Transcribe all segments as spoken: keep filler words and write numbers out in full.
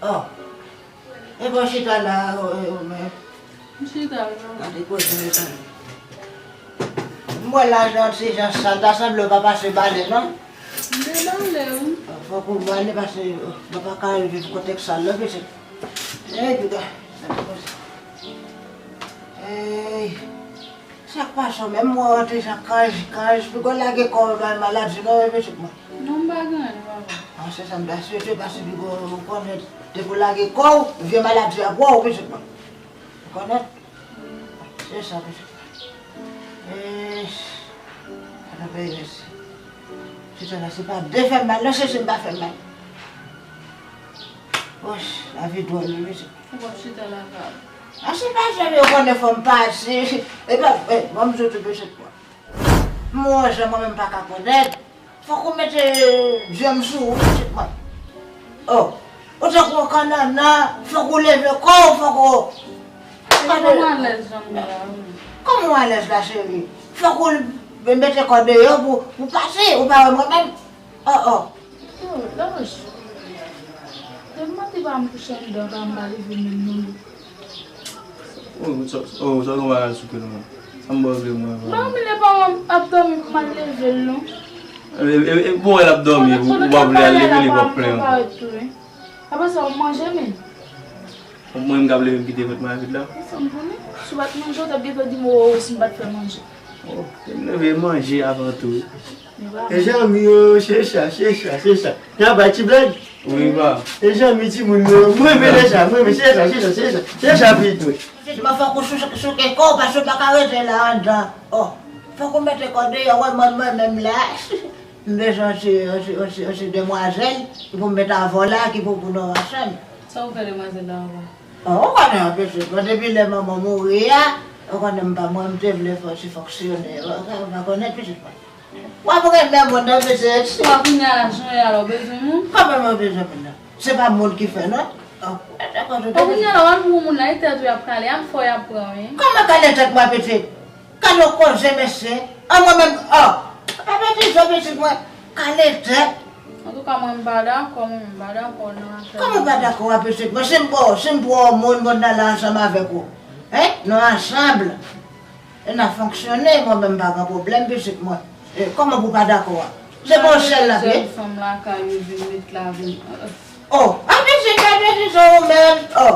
Oh. E bon, chita la, ou menm. M chita la. Gade kote m ye tande. M wè lajan ti jan sal, ta sanble w pa pase bale, non? M te bale, wi. Fòk ou bale, pase mwen pa ka viv kote k sal, non, pitit. Ey, piga. Ey. Sa k pase w menm, mwen wè w te jan kaj, kaj, piga w lage kò w bay maladi, non, wi, pitit mwen. Non, m pa gen anyen, papa. Ah, se sa m ta swete, pase piga w konnen, depi w lage kò w, vye maladi ap wè w, pitit mwen. Ou konnen? Se sa, pitit mwen. Eh, sa nan peyi mesye. Chita la, se pa de fè m mal, non, se si m pa fè m mal. Woch, lavi dwòl, wi, mesye. Ou p ap chita lakay ou. Ah, se pa sa, yo konnen fò m pase. E pa, eh, ban m soti, pitit mwen. M wè jan mwen menm pa ka konnen. Fòk ou mete je m sou ou, pitit mwen. Oh, ou tankou yon kannannan, fòk ou leve kò w, fòk ou... Kòman w alèz jan m ye la, wi. Kòman w alèz la, cheri? Fòk ou mete kò deyò pou, pou pase, ou pa wè mwen menm? Oh, oh. Oh, Lawòch. Depi maten pa m kouche anndan, pa m pa leve menm non. Oh, sa, oh, sa gen bagay sou kè w la. Sa m ba w vle mwen avan. Mwen renmen lè pa m ap dòmi pou m al leve l non. E, e, e, bon, l ap dòmi, ou, ou pa vle al leve li, w ap plenn. Apre sa, ou manje, men. Mwen, m k ap leve, m kite vant mwen a vid la. Sa m konnen. Si w pa t manje, w t ap gentan di m, o, o, si m pa t fè manje. Oh, m leve manje avan tou. E zanmi yo, se sa, se sa, se sa. N ap bay ti blag. Wi, pa. E zanmi timoun yo, mwen renmen lè sa, mwen renmen, se sa, se sa, se sa, se sa, pitit mwen. Pitit mwen, fòk ou sou-, souke kò w, paske w pa ka rete la anndan. Oh, fòk ou mete kò deyò, wè mwen, mwen menm la. M bezwen yon ti, yon ti, yon ti, yon ti demwazèl ki pou m met avè w la, ki pou, pou nou ansanm. Sa ou fè demwazèl la ankò? Oh, ou konnen, pitit mwen, depi lè manman mouri a, ou konnen m pa, mwen, m te vle fè ti fonksyone. Ou, ou pa konnen, pitit mwen. W ap renmen moun nan, pitit. Bon, kounye a la, jan w ye a la, ou bezwen moun? Kòman mwen bezwen moun nan? Se pa moun ki fè, non? Oh, e te konn ou te... Bon, kounye a la, w al pou moun la, e tèt ou y ap kale, a fò y ap pran, wi. Kòman kale tèt mwen, pitit? Kale w koze, mesye. An mwen menm, oh, pa betize, pitit mwen. Kale tèt. Antouka, mwen, m pa dakò, mwen, m pa dakò nan afè. Kòman w pa dakò a, pitit mwen? Si m pran, si m pran yon moun, moun nan la ansanm avèk ou. Hein? Nou ansanm. E n a fonksyone, mwen menm pa gen pwoblèm, pitit mwen. E kòman pou pa dakò a? Se bon sèl la, jèn fanm lakay yo vin met la vin. Oh, a pitit, a pitit, se ou menm. Oh,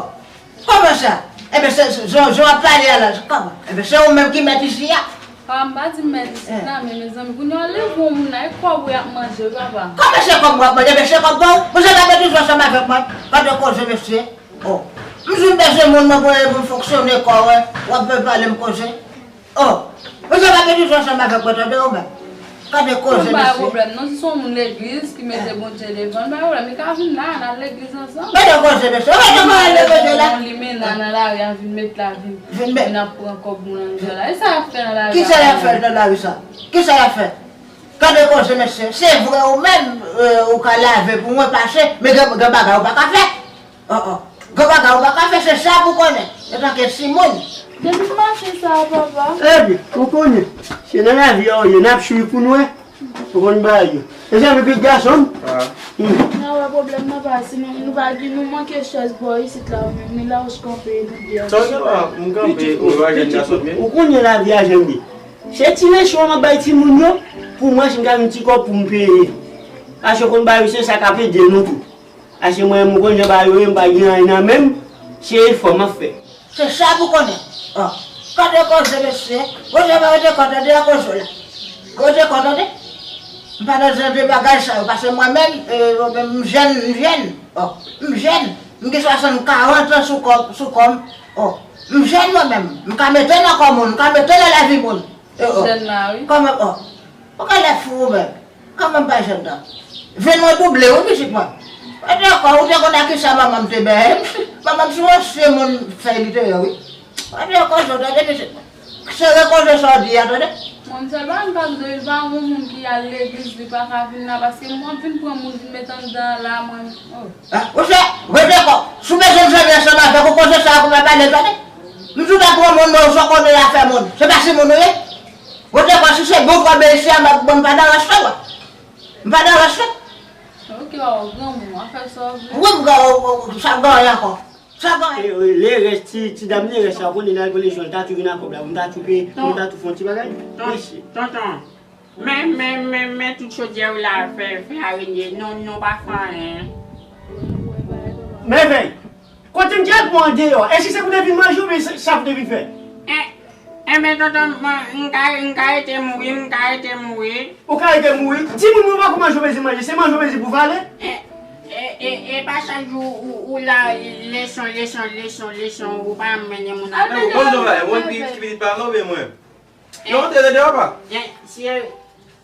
kòman sa? Enben, se, se, jan, jan w ap pale a la, kòman? Enben, se ou menm ki mèt isi a. Papa, m pa di m mèt isi la, men mezanmi, kounye a leve yon moun la, e kòb ou y ap manje, wi, papa. Kòman se kòb mwen ap manje? Enben, se kòb pa w? Ou se pa mete ansanm avèk mwen. Gade koze, mesye. Oh, m di m bezwen moun mwen pou, pou m fonksyone kò, wè. W ap pale m koze. Oh, ou se pa mete ansanm avèk mwen, tande, ou menm. Gade koze, mesye. Pa gen pwoblèm, non, si se yon moun legliz ki mete Bondye devan, pa gen pwoblèm, li ka vin la, n al legliz ansanm. Gade koze, mesye. Ou mete mwen al legliz la. Yon limena nan lari a vin met la, vin, vin ap pran kòb moun anndan la. E sa y ap fè nan lari a? Kisa y ap fè nan lari sa? Kisa y ap fè? Gade koze, mesye. Se vre, ou menm, euh, ou ka lave pou mwen pase, men gen, gen bagay ou pa ka fè. Oh, oh. Gen bagay ou pa ka fè, se sa pou konnen. Antanke timoun. Depi m mache sa a, papa. Ebyen, ou konnen, se nan lavi a ou ye, n ap swiv pou n wè. Ou konn bagay yo. Mezanmi, pitit gason m. Ah. Hmm. N a wè pwoblèm nan pa, sinon nou pa gen, nou manke chèz bò isit la, ou menm, men la ou kanpe, nou byen. Sa w gen la, m kanpe, ou pa jèn gason m ye. Ou konnen lavi a jan l ye. Se ti leson an m ap bay timoun yo, pou mwen, si m ka gen ti kòb pou m peye. Paske konn bagay yo, se sa k ap ede nou tou. Paske mwen, m konn jan bagay yo ye, m pa gen anyen nan men m, se efò m ap fè. Se sa pou konnen. Oh. Kote koze, mesye? Koze pa rete kote de a koze la. Koze kote de? M pa nan jan de bagay sa yo, paske mwen menm, eh, m jèn, m jèn. Oh. M jèn. M gen swasant, karant an sou kò, sou kò m. Oh. M jèn mwen menm. M ka mete nan kò moun, m ka mete nan lavi moun. Eh, oh. Jèn la, wi. Kòman, oh. Ou genlè fou ou menm. Kòman m pa jèn nan? Vin mwen double wi, pitit mwen. Ou te konn, ou te konn a kisa manman m te benyen m? Manman m se yon ansyen moun fèy li te ye wi. Ou te konn sa, tande, pitit mwen. Sere koze sa w di a, tande. Mwen, m sèlman m pa vle, li pa yon moun ki al legliz, li pa ka vin la, paske mwen vin pran moun vin met anndan la, mwen, oh. Ah, ou se, rete kò. Si w bezwen m fè ansanm avèk ou, koze sa a pou pa pale, tande. M di w pa pran moun, non, sa w konnen afè moun. Se pa si moun ou ye. Ou te kwè si se bon pran men isi a, m ap, bon, m pa nan rans non, mwen. M pa nan rans non. Ok, o, granmoun, w ap fè sa w vle. Wi, m gen, o, o, sa gen anyen ankò. Sa gen anyen. E, e, Lerès, ti, ti dam Lerès la, ou konnen, nan al pran lejyon, l ta tou vin ak kòb la, pou m ta tou peye, pou m ta tou fè yon ti bagay. Mesye. Tonton, men, men, men, men tout chodyè w la fè, fè arenye. Non, non, pa fè anyen. Mèvèy, kote m te al pran andeyò? Èske se pou te vin manje oubyen se sa pou te vin fè? Eh, eh, men tonton, mwen, m ka, m ka rete mouri, m ka rete mouri. Ou ka rete mouri? Timoun mwen pa kou manje oubyen se manje, se manje oubyen se pou vale? Eh, eh, eh, eh, pa chak jou ou, ou la, leson, leson, leson, leson, ou pa mennen moun a. Bon, bon, bon, mwen, ki pitit pa mwen oubyen mwen? Non, te tande papa. Yen, si e,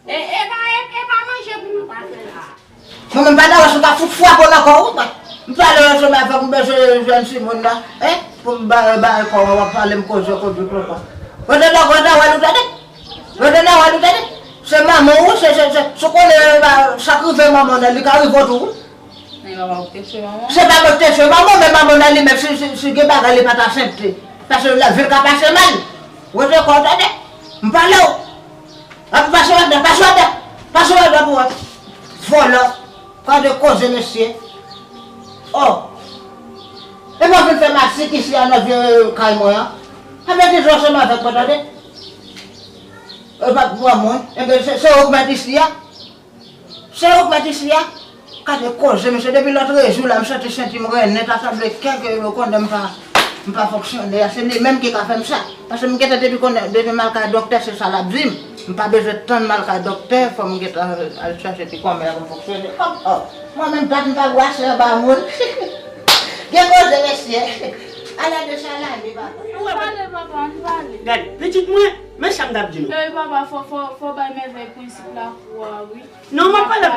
e, e pa, e, e pa manje pou nou pa fè la. Mwen menm pa nan wè si w ta fout frape w nan kò w, wi, mwen. M pale ansanm avè w, m bezwen jwenn Simon la, en, pou m ba, ba kò w, w ap pale m koze, koze papa. Rete nan, rete nan wè nou tande. Rete nan wè nou tande. Se manman w, se, se, se, si w konnen, ba, sa k rive manman w nan, li ka rive w tou, wi. Men manman ou te tchwe manman? Se pa mwen ki te tchwe manman, men manman nan li menm, si, si, si gen bagay li pa t aksepte. Paske lavi l ka pase mal. Rete kò w tande. M pale w. Epi pase w anndan, pase w anndan. Pase w anndan pou wè. Vòlò. Gade koze mesye. Oh. E mwen vin fè masik isi a nan vye kay mwen an. Anben di ansanm avèk mwen tande. E pa pou mwen. Enben se, se ou k mèt isi a. Se ou k mèt isi a. Gade koze, mesye, depi lòt jou la, m santi senti m rennen, ta sanble kè ke yo konnen m pa, m pa fonksyone a, se li menm ki ka fè m sa. Paske m gentan depi konnen, depi m al kay doktè, se sa l ap di m. M pa bezwen tann m al kay doktè, fò m gentan al chèche ti kòmè pou m fonksyone. Oh, oh. Mwen menm, dat m pa bwase anba moun. Gen koze, mesye. Ala de sa la, li papa. Ann pale, papa, ann pale. Gade, pitit mwen, men sa m t ap di nou. Ey, papa, fò, fò, fò bay mèvèy prensip lakou a, wi. Non, m ap pale.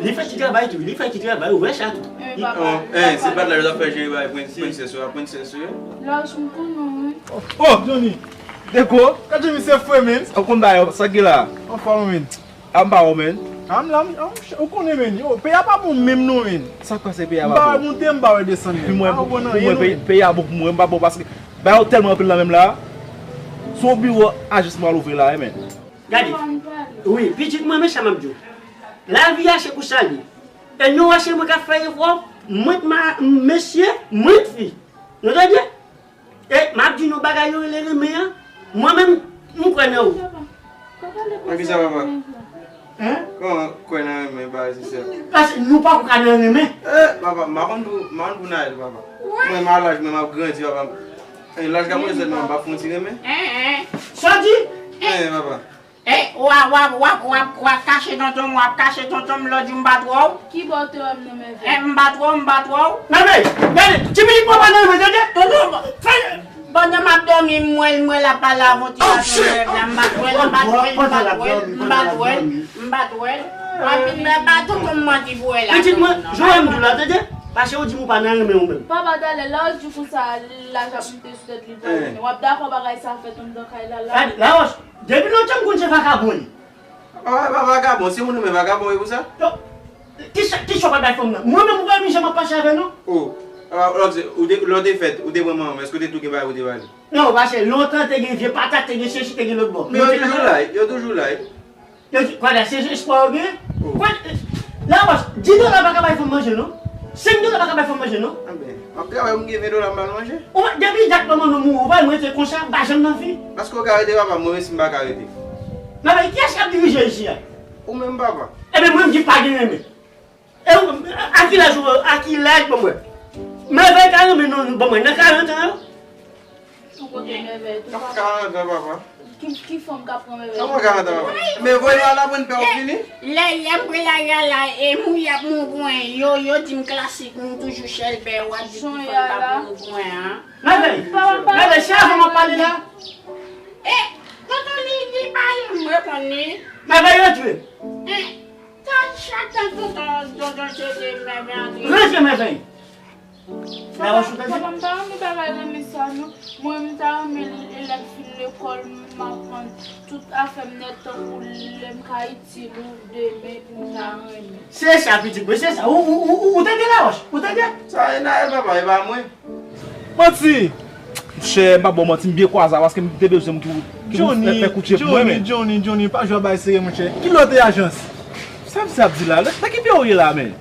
Li fè ti travay tou, li fè ti travay, ou wè sa tou. Eh, se pa t la yo t ap fè jere bay prensès yo, a prensès yo. Lòj m konnen wi. Oh, Johnny. Deko, ka Johnny se fre men. Ou konn ba yo, sa gen la? Anfòm men. A m pa wè men. A m la, ou konnen men. Yo, peyi a pa bon menm non men. Sa k pase peyi a pa bon? M pa wè monte, m pa wè desann men. Pou mwen, pou mwen, peyi a bon pou mwen, m pa bon paske ba yo tèlman anpil nan menm la. Se yon biwo ajans m pral ouvri la, men. Gade. Wi, pitit mwen, men sa m ap di w. Lavi a se pou sa l ye. E nou wè se mwen k ap fè efò, mwen k ma, mesye, mwen k fi. Nou tande? E m ap di nou bagay yo rele renmen an. Mwen menm, m kwè nan ou. Nan kisa, papa? Hein? Kòman kwè nan renmen, bagay sensè? Paske nou poko ka nan renmen. Eh, papa, m pa konn pou, m pa konn pou Naël, papa. Mwen, m a laj mwen, m ap grandi, papa. Eh, laj ka mwen sèlman, m pa fè yon ti renmen. Sa w di? Eh, papa. Eh, w ap, w ap, w ap, w ap, w ap kache tonton m, w ap kache tonton m, lòt jou m pa t wè w. Ki bò w te wè m nan mèvèy? Eh, m pa t wè w, m pa t wè w. Mèvèy, gade, ti pitit mwen pa nan mèvèy, tande? Tonton, fè, pandan m ap dòmi, m wè l, m wè l ap pale avè yon ti gason nan rèv la, m pa t wè l, m pa t wè l, m pa t wè l, m pa t wè l, m pa t wè l. W ap vin mè ba tonton m manti pou wè la. Pitit mwen, jwenn m di w la, tande? Paske ou di m ou pa nan renmen ou menm. Papa, talè, lè w di konsa, laj ap monte sou tèt li, w ap dakò bagay sa fèt anndan kay la, la. Gade, Lawòch, depi lontan m konn se vakabon li. Papa, pa vakabon, si moun renmen vakabon, e pou sa? Yo, kisa, kisa w pral bay fanm nan? Mwen menm, ou pa janm ap pase avè l non. Oh, papa, lòt, ou te, lè w te fèt, ou te pran manman, èske w te tou gen bagay ou te ba li? Non, paske lontan te gen vye patat, te gen sesi, te gen lòt bò. Men yo toujou la, yo toujou la. Yo di, kwè la, se espwa yo gen. Oh. Kwè, Lawòch, dis dola pa ka bay fanm manje non. Senk dola pa ka bay fanm manje non. Anben, m ap travay pou m gen ven dola m ba l manje. Ou, depi dat manman nou mouri, ou pa janm rete konsa, ou pa janm nan vi. Paske w ka rete papa, mwen menm si m pa ka rete. Nan men kiyès k ap dirije isi a? Ou menm papa. Ebyen mwen m di pa gen renmen. E ou, a ki laj ou, a ki laj ban mwen? Mèvèy ka renmen non ban mwen, nan karant an yo? Ou kote mèvèy tou papa. Karant an papa. Ki, ki fanm k ap pran mèvèy? Kòman karant an papa? Men voye nou al aprann pè w fini. Lè, lè m pran lari a la, e mouye ap mouri pou mwen. Yo, yo di m klasik, m toujou chèlbè, w ap di ki fanm k ap mouri pou mwen an. Mèvèy, mèvèy, se avè w m ap pale la. E, tonton li, li pa janm reponn li. Mèvèy rantre. E, tan chak tan tonton, tonton chèche mèvèy antre. Rantre mèvèy. Papa, papa, m pa renmen bagay renmen sa non. Mwen, m ta renmen lè l fin lekòl, m aprann tout afè m nèt tankou lè m ka itil ou demen pou m ta renmen. Se sa, pitit mwen, se sa. Ou, ou, ou, ou, ou tande Lawòch? Ou tande? Sa e Naël, papa, e pa mwen. Manti! Monchè, m pa ba w manti, m byen kwaze a, paske m te bezwen moun ki, ki pou fè, fè koutje pou mwen, men. Johnny, Johnny, Johnny, pa jwe a bay serye, monchè. Ki lè w te ajans? Sa misye ap di la? Nan, nan ki peyi w ye la, men?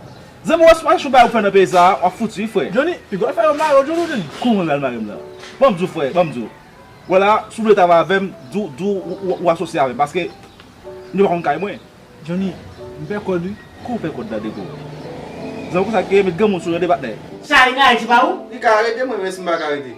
Zanmi, w ap chèche yon bagay pou fè nan peyi sa a, w ap fouti, wi, frè. Johnny, piga w fè yon mare w, Johnny, Johnny. Kòman w pral mare m la? Ban m di w, frè, ban m di w. Wè la, si w vle travay avè m, di w, di w, ou, ou, ou asosye avè m, paske m pa konn kay mwen. Johnny, m pè kòd, wi. Kòman w pè kòd la, Dego? Zanmi, konsa ke met granmoun sou yo, de patnè. Sa, li ka rete pa ou? Li ka rete, mwen menm si m pa ka rete.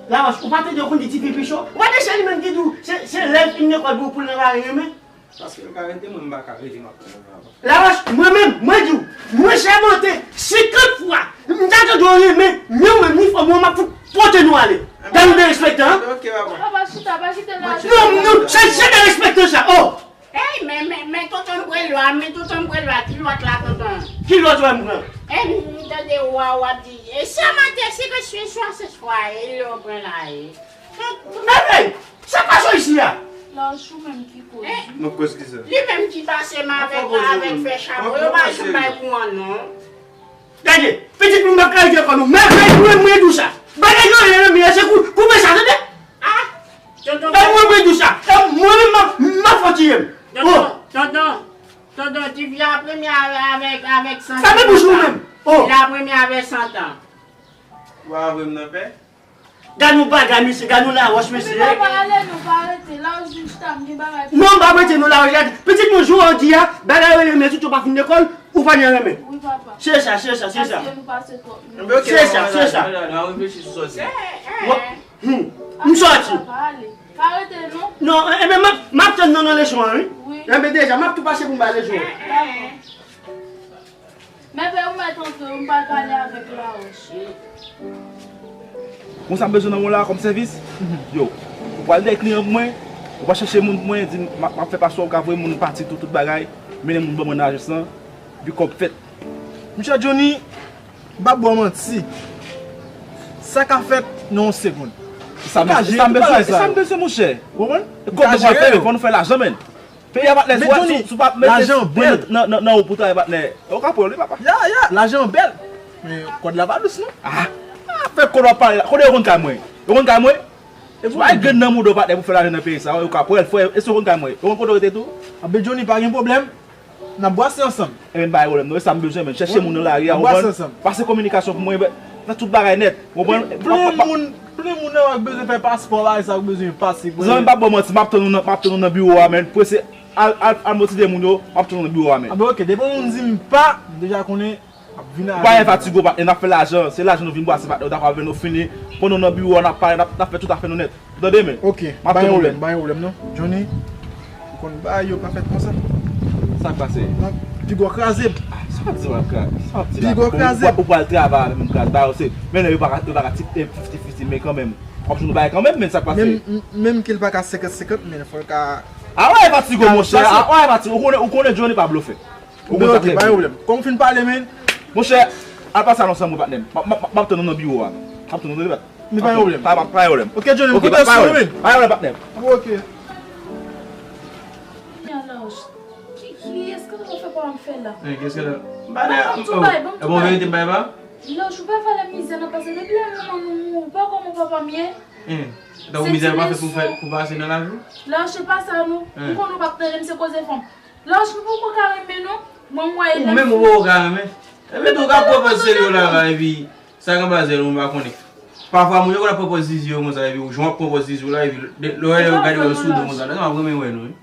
Lawòch, ou pa tande yo konn di tifi pi cho? Ou pa tande se li menm ki di w, se, se lè l fin lekòl pou, pou l nan mare renmen? Paske l ka rete, mwen m pa ka rete, m ap tann nan papa. Lawòch, mwen menm, mwen di w, mwen Chèmante, senkant fwa, m ta tande w renmen, men ou menm ni fanm ou an, m ap fout pote nou ale. Gad nou derespektan, an. Ok, papa. Papa, chita, pa kite l ale. Non, non, se, se derespektan sa, oh! Ey, men, men, men tonton m pran lwa, men tonton m pran lwa, ki lòt la, tonton? Ki lòt wè m pran? Ey, m tande w a, w ap di, e Chèmante, se ke se swa, se swa, e lè w pran la, e. Mèvèy, sa k pase w isi a? Lawòch, ou menm ki koz. Eh, mwen koz ki sa? Li menm ki pase m avèk, avèk fè chapo. Yo pa janm bay kouran, non. Gade, pitit moun m ap kale telefòn ou. Mèvèy, mwen, mwen di w sa. Bagay yo, yo, yo, se kou, koupe sa, tande? Ah, tonton. E mwen, mwen di w sa. E mwen menm, m ap, m ap fè w tiye m. Tonton, tonton, tonton, tifi a premye avèk, avèk, avèk san an. Fèmen bouch ou menm. Oh. Tifi a premye avèk san an. Ou pa vle m nan pè? Gad yon bagay, mesye, gad yon lawòch, mesye. Men papa, ale non, pa rete. Lawòch vin chita, m gen bagay pou... Non, m pa rete non, lawòch, gade. Pitit mwen, jou an di a, bagay yo renmen tout, yo pa fin lekòl, ou pa gen renmen. Wi, papa. Se sa, se sa, se sa. Paske nou pase twòp. Se sa, se sa. Mwen, hmm, m sòti. Papa, ale. Pa rete non. Non, e, e, men m ap, m ap tann nan, nan leson an, wi. Wi. Enben deja, m ap tou pase pou m bay leson an. Dakò. Men pè ou mèt antre, m pral pale avèk Lawòch. Konsa m bezwen nan mwen la kòm sèvis. Yo, ou pral dèyè kliyan pou mwen, ou pral chèche moun pou mwen, di m, m ap, m ap fè paswè, ou ka voye moun pati tou, tout bagay, mennen moun ban mwen nan ajans lan, epi kòb fèt. Monchè Johnny, m p ap ba w manti. Sa ka fèt nan yon segonn. Sa m, sa m bezwen, sa m bezwen, monchè. Ou konprann? Kòb nou pral fè, fò nou fè lajan, menn. Peyi a, patnè, si w pa mete bèl nan, nan, nan ou pou travay, patnè, ou ka pran li, papa. Ya, ya, lajan an bèl. Men kòd la pa dous, non. Ah, ah, fè kòd w ap pale la. Kote yo konn kay mwen? Yo konn kay mwen? Si w pa gen grenn nan mouda w, patnè, pou fè lajan nan peyi sa, yo ka pran l, frè. Èske yo konn kay mwen? Yo konn kote w rete tou? Anben, Johnny, pa gen pwoblèm. N ap bwase ansanm. Ebyen, pa gen pwoblèm, non. E sa m bezwen, menn. Chèche moun nan lari a, ou konprann? Pase kominikasyon pou mwen, fè tout bagay nèt. Ou konprann? Plen moun, plen moun nan w ap bezwen fè paspò, bagay sa w bezwen pase. Zanmi, m p ap ba w manti, m ap tann ou nan, m ap tann ou nan biwo a, menn. Prese, al, al, al motive moun yo, m ap tann ou nan biwo a, menn. Anben, ok, depi yon moun di m pa, m deja konnen, m ap vin avè l. Ou pa gen fatige, patnè, n ap fè lajan, se lajan nou vin bwase, patnè, ou dakò avè nou, fini, pran nou nan biwo a, n ap pale, n ap, n ap fè tout afè nou nèt. Tande, men. Ok, pa gen pwoblèm, pa gen pwoblèm, non. Johnny, ou konn bagay yo pa fèt konsa. Sa k pase? Piga w kraze m. Ah, sa w ap di, w ap kraze? Sa w ap di la? Piga w kraze m. Ou pral travay avè m, m kraze. Bagay yo se, men yo pa ka, yo pa ka ti, eh, fifty fifty, men kanmenm. W ap jwenn yon bagay kanmenm, men sa k pase? Menm, menm ke l pa ka senkant senkant, men fò l ka... Ah wè, fatige, monchè. Ah wè, fatige. Ou konnen, ou konnen Johnny pa blofè. Ou konn sa trè byen. Ok, pa gen pwoblèm. Kòm w fin pale, men. Monchè, al pase ansanm, patnè m. M ap, m ap, m ap tann ou nan biwo a. M ap tann ou nan biwo a. Men pa gen pwoblèm. Pa, pa, pa gen pwoblèm. Ok, Johnny, m konte sou ou, men. Pa gen pwoblèm, patnè m. Ok. Ki, ki, èske nou fè pa m fè la? Ban m tou bay, ban m tou bay. Lòch, ou pa valè mizè nan pase depi lè manman nou mouri, ou pa konnen papa m ye. Tankou mizè pa fèt pou fè, pou pase nan lavi w. Lòch, se pa sa non. Ou konnen ou p ap tande m, se koze fanm. Lòch, nou poko ka renmen non. Mwen, m wè... Ou menm ou poko ka renmen. Epi tou w ka pran pòz serye w la, la, epi sa k anba zèl ou, m pa konnen. Pafwa, moun yo konn ap pran pòz zizi yo konsa, epi jan w ap pran pòz zizi w la, epi lè, lè yo gade w sou do konsa, nan, m ap renmen wè nou, wi.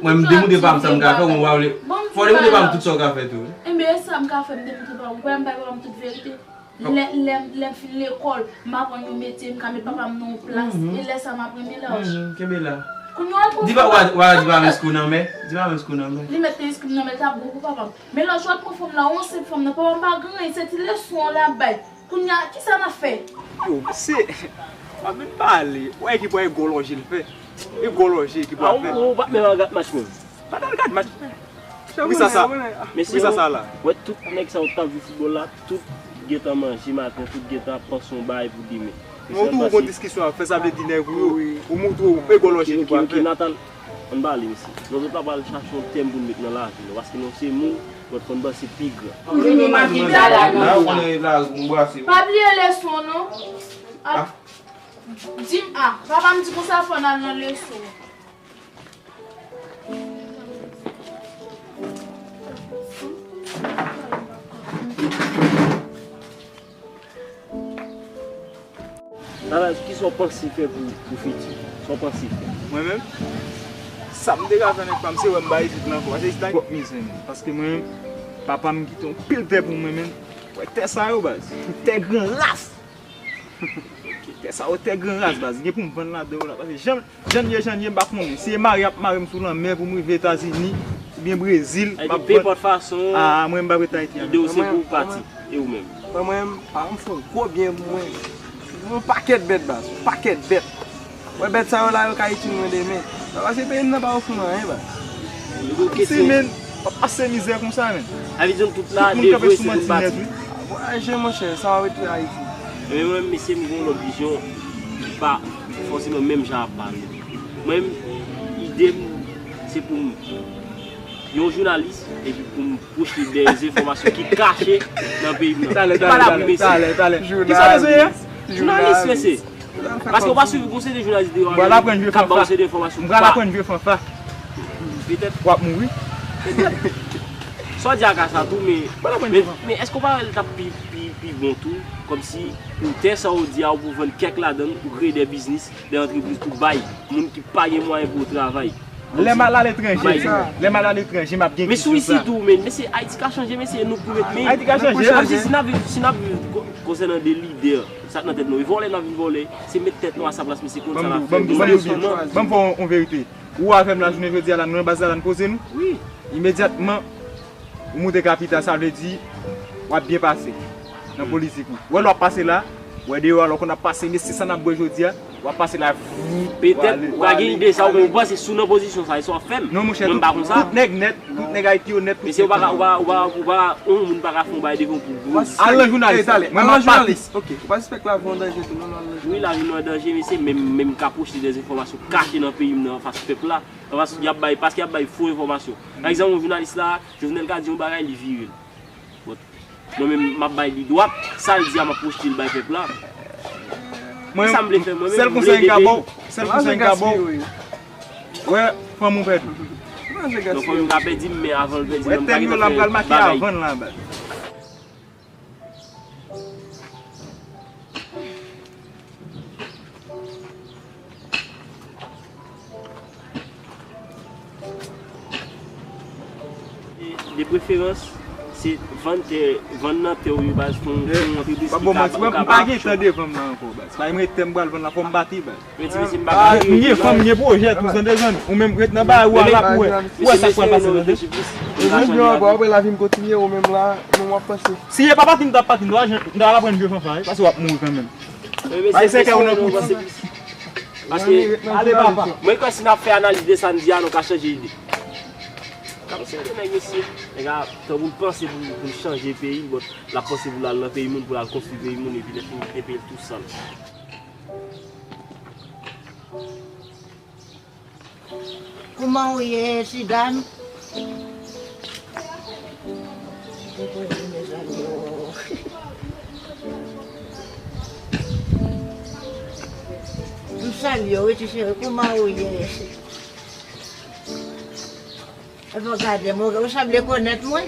Mwen, m demoute pa m, sa m ka fè, mwen pa vle. Fò w demoute pa m tout sa w ka fè tou, wi. Enben, e sa m ka fè, m demoute pa w. Ou kwè m bay papa m tout verite? Lè, lè, lè m fin lekòl, m aprann yon metye, m ka met papa m nan yon plas. E lè sa m ap renmen Lòch. Kenbe la. Kounye a w al pran fanm la. Di pa, w a, w a di pa m enskou nan mè. Di pa m enskou nan mè. Li mèt te enskou m nan mè, l t ap bon pou papa m. Men Lòch, w al pran fanm la, yon senp fanm nan, papa m pa gen anyen, se ti leson an l ap bay. Kounye a, kisa n ap fè? Yo, mesye, w ap vin pale. Wè ki pral gwo lonje l fè. E gwo lonje ki pral fè. Ou, ou pa menm al gad match menm. Pa t al gad match. Poukisa sa? Mesye, wè tout nèg sa yo k ap jwe foutbòl la, tout gentan manje maten, tout gentan ap panse yon bagay pou demen. Men ou tou ou gon diskisyon ap fè, sa vle di nèg ou yo, ou montre w e gwo lonje ki pral fè. Ann pale, mesye. Nou tout la pral chache yon tèm pou n met nan lavi nou, paske nou se moun, nou fò n panse pi gran. Ou vini m ap di m sa la, non. Pa bliye leson, non. Di m a, papa m di konsa fò n al nan leson. Sa w panse fè pou, pou fiti? Sa w panse fè? Mwen menm, sa m te ka fè nèg pa m, se wè m bay tout nan kò. Paske se ta pwòp mizè menm. Paske mwen menm, papa m kite yon pil tè pou mwen menm. Wè tè sa yo, baz. Tè gran ras. Tè sa yo, tè gran ras, baz. Gen pou m vann ladan yo la. Paske jan, jan l ye, jan l ye, m pa konnen. Si e mare y ap mare m sou lanmè pou m rive Etazini, oubyen Brezil, m ap vann. Epi, pe pòt fason, ah, mwen, m p ap ret Ayiti ankò. Ide w se pou w pati. E ou menm? Mwen, mwen, pa m fè yon gwo byen pou mwen. Yon pakèt bèt, baz. Yon pakèt bèt. Wè bèt sa yo la, yo ka itil mwen demen. Sa paske peyi m nan pa ofri m anyen, baz. Yo gen kesyon. Si, men, w ap pase mizè konsa, men. Avizyon tout la, tout moun kanpe devwe sou se manti nèt, wi. Vwayaje, monchè, sa w ap rete Ayiti. Men mwen, mesye, m gen yon lòt vizyon ki pa fòseman menm jan ak pa nou. Mwen, ide m, se pou m yon jounalis, epi pou m pwoche de enfòmasyon ki kache nan peyi m nan. Talè, talè, talè, talè, talè. Kisa w bezwen ye? Jounalis, mesye. Paske w pa swiv yon seri de jounalis deyò k ap ba w seri de enfòmasyon. M pral aprann jwe fanfa. Petèt. W ap mouri. Petèt. Sa w di a ka sa tou, men, men, men èske w pa wè l t ap pi, pi, pi bon tou? Kòmsi pou tè sa w di a, ou pou vann kèk ladan l, ou kreye de biznis, de antrepriz pou bay moun ki pa gen mwayen pou yo travay. Lè m al aletranje, lè m al aletranje, m ap gen kesyon sa. Men sou isit tou, men, mesye, Ayiti ka chanje, mesye, nou pou met men. Ayiti ka chanje. Kòmsi si n ap viv, si n ap viv ko-, konsènan de lidè, sa k nan tèt nou, e vòlè n ap vin vòlè, se met tèt nou a sa plas, mesye, konn sa n ap fè. Ban m di w byen, ban m fè yon, yon verite. Ou avè m lajounen jodi a la, nou nan baz la, la n poze nou. Wi. Imedyatman, ou moute kapital, sa vle di, w ap byen pase nan politik ou. Wè lè w ap pase la, wè deyò a, lè w konn ap pase, mesye, sa n ap bwè jodi a, w ap pase la, vou, w ale. Petèt, ou ka gen ide sa, ou menm ou panse si w nan pozisyon sa, e sa w ap fè m. Non, monchè, mwen m pa konsa. Tout nèg nèt, tout nèg Ayiti yo nèt, tout nèg. Mesye, ou pa ka, ou pa, ou pa, ou pa, yon moun pa ka fè yon bagay devan w pou, pou. Al nan jounalis, mwen m ap pati. Ok, ou pa sispèk lavi w an danje tou, non, al nan jounalis. Wi, lavi nou an danje, mesye, men, men m ka pwoche de enfòmasyon kache nan peyi m nan, anfas pèp la. Anfas, y ap bay, paske y ap bay fo enfòmasyon. Pa egzanp, yon jounalis la, Jovenel ka di yon bagay, li vire l. Bon, mwen menm, m ap bay li dwat, sa l di a, m ap pwoche l bay pèp la. Mwen, sa m vle fè, mwen menm, sèl konsèy m ka ba w, sèl konsèy m ka ba w, wè, fanm ou pèdi. Non, fanm ou ka pèdi m, men avan l pèdi m, m pa gentan fè bagay. Wè tèm yo la, m pral make avan l la, baz. De preferans, se vann tè, vann nan tè w yo, baz, fè yon, fè yon antrepriz ki ka, ou ka ba. M pa gen tan devan m nan ankò, baz. Pa gen tè m pral vann la, fò m bati, baz. Men ti mesye, m pa ka. M gen fanm, m gen pwojè tou, tande zanmi. Ou menm ret nan bagay ou a la pou wè. Ou wè sa k pral pase, tande. Ou menm jan w ap wè lavi m kontinye, ou menm la, nou w ap panse. Si e pa pati m t ap pati, m ta, m ta aprann jwe fanfa, wi, paske w ap mouri kanmenm. Bay sèkè ou nan kouti. Paske, ale papa. Mwen kwè si n ap fè analiz de sa n di a, nou ka chanje ide. Kòmsi de nèg mesye, nèg a, tan pou l panse pou, pou l chanje peyi l, but l ap panse pou l al nan peyi moun, pou l al konstwi peyi moun, epi lè fini kite peyi l tou sal. Kouman ou ye, ti dam? Mezanmi, oh. M salye w, wi, ti cheri, kouman ou ye? Epi w gade m, ou, ou sanble konèt mwen.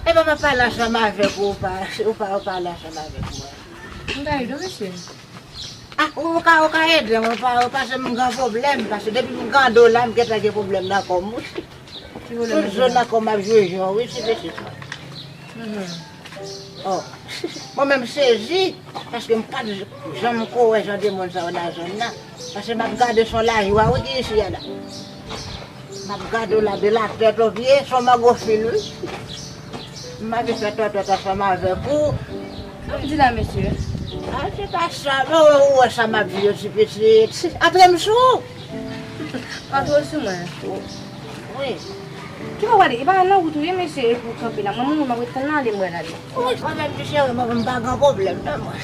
Epi m ap pale ansanm avèk ou, ou pa, ou pa, ou pale ansanm avèk mwen. M ta ede w, mesye. Ah, ou ka, ou ka ede m, ou pa, ou pa janm gen pwoblèm, paske depi m grande la, m gentan gen pwoblèm nan kò m, wi. Tout zòn nan kò m ap jwe jan, wi, ti pitit mwen. Oh. Mwen menm sezi, paske m pa t janm ko wè jan de moun sa yo nan zòn nan. Paske m ap gade s on lajwa, wi, ki isi a la. M ap gade w la de la tèt o pye, s on mango fil, wi. M anvi fè tòtòt ansanm avèk ou. Sa w di la, mesye? Ah, se pa sa, non, ou wè sa m ap di yo, ti pitit. Antre m sou ou. Antre w sou mwen. Wi. Ki pa w ale? E pa nan wout ou ye, mesye, e pou w kanpe la. Mwen, mwen, mwen, mwen, tann ale, mwen ale. Wi, mwen menm, ti cheri, mwen, mwen pa gen pwoblèm, non, mwen.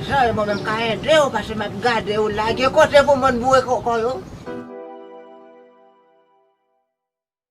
Jan e mwen menm ka ede w, paske m ap gade w la. Gen kote pou moun boure kò, kò yo.